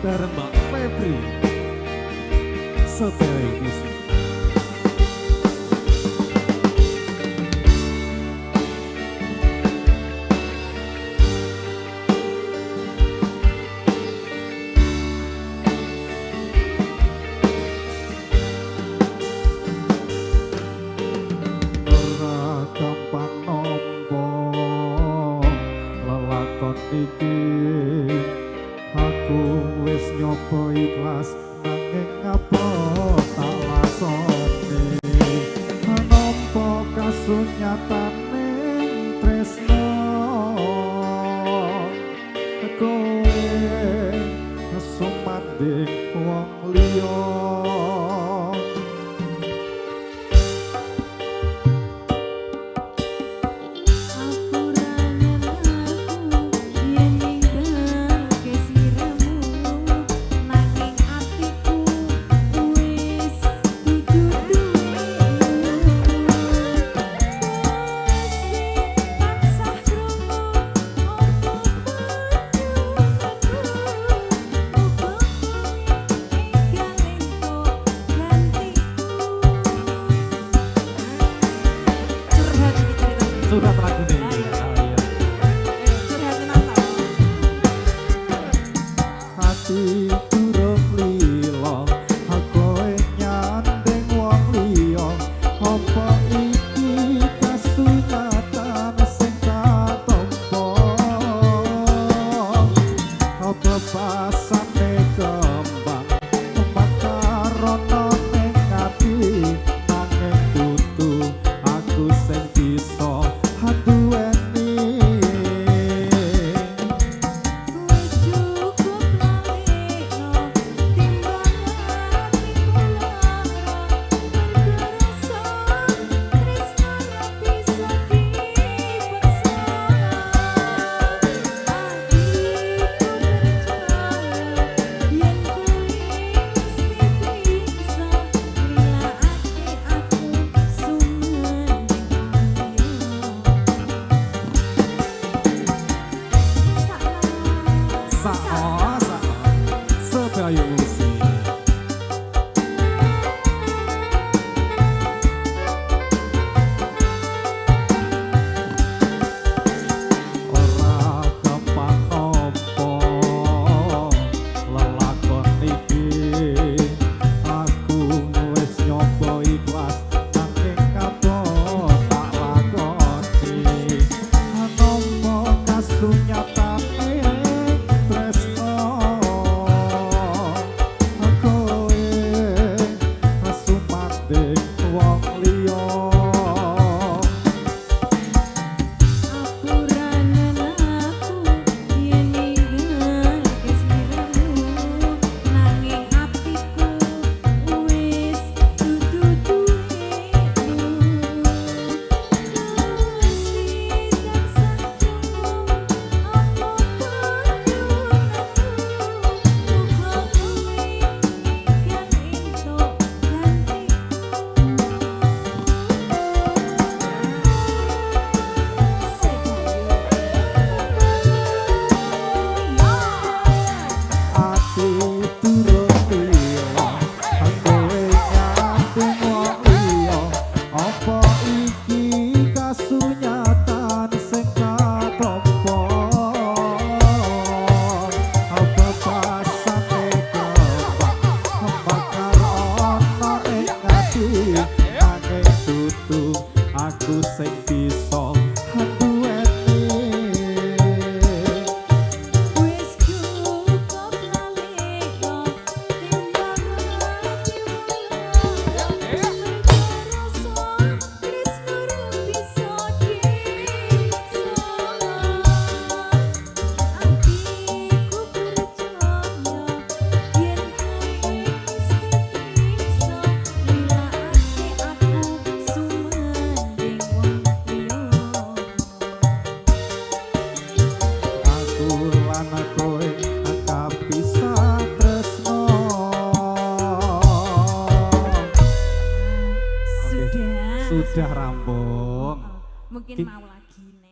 Bareng Mbak Febri. Setel musik. Ora gampang nampa lelakon iki, aku wis nyoba ikhlas nanging ngapa tak lakoni, nampa kasunyatane tresno kowe sumandhing wong liya. Curhat lagu nih. Hati durung lila, kowe nyanding wong liya, apa iki kasunyatan sing katampa? Apa pasane kembang makarono ning ati, nanging dudu aku sing bisa duweni. Wis cukup lalekno timbang atiku lara, mergo rasa tresno ra bisa dipaksa. Atiku percaya yen kuwi mesti bisa nglilakake aku sumending wong liya. Sedayu musik. Ora gampang nampa lelakon iki, aku wis nyoba ikhlas nanging ngapa tak lakoni, nampa kasunyatane tresno kowe sumandhing wong liya. Apuranen aku yen ninggalke sliramu, nanging atiku wis dudu duwemu. Mesti tansah krungu apa panyuwunanmu, muga kowe enggal entuk gantiku. Ati durung lila, kowe nyanding wong liya, apa iki kasunyatan sing katampa? Apa pasane kembang bakar ana ing ati, nanging dudu aku sing bisa duweni. Wis cukup lalekno timbang atiku lara, mergo rasa tresno ra bisa dipaksa. Atiku percaya yen kowe mesti bisa nglilakake aku sumandhing wong liya. Aku lan kowe kapisah tresno. Sudah. Sudah rampung. Mungkin Ki- mau lagi.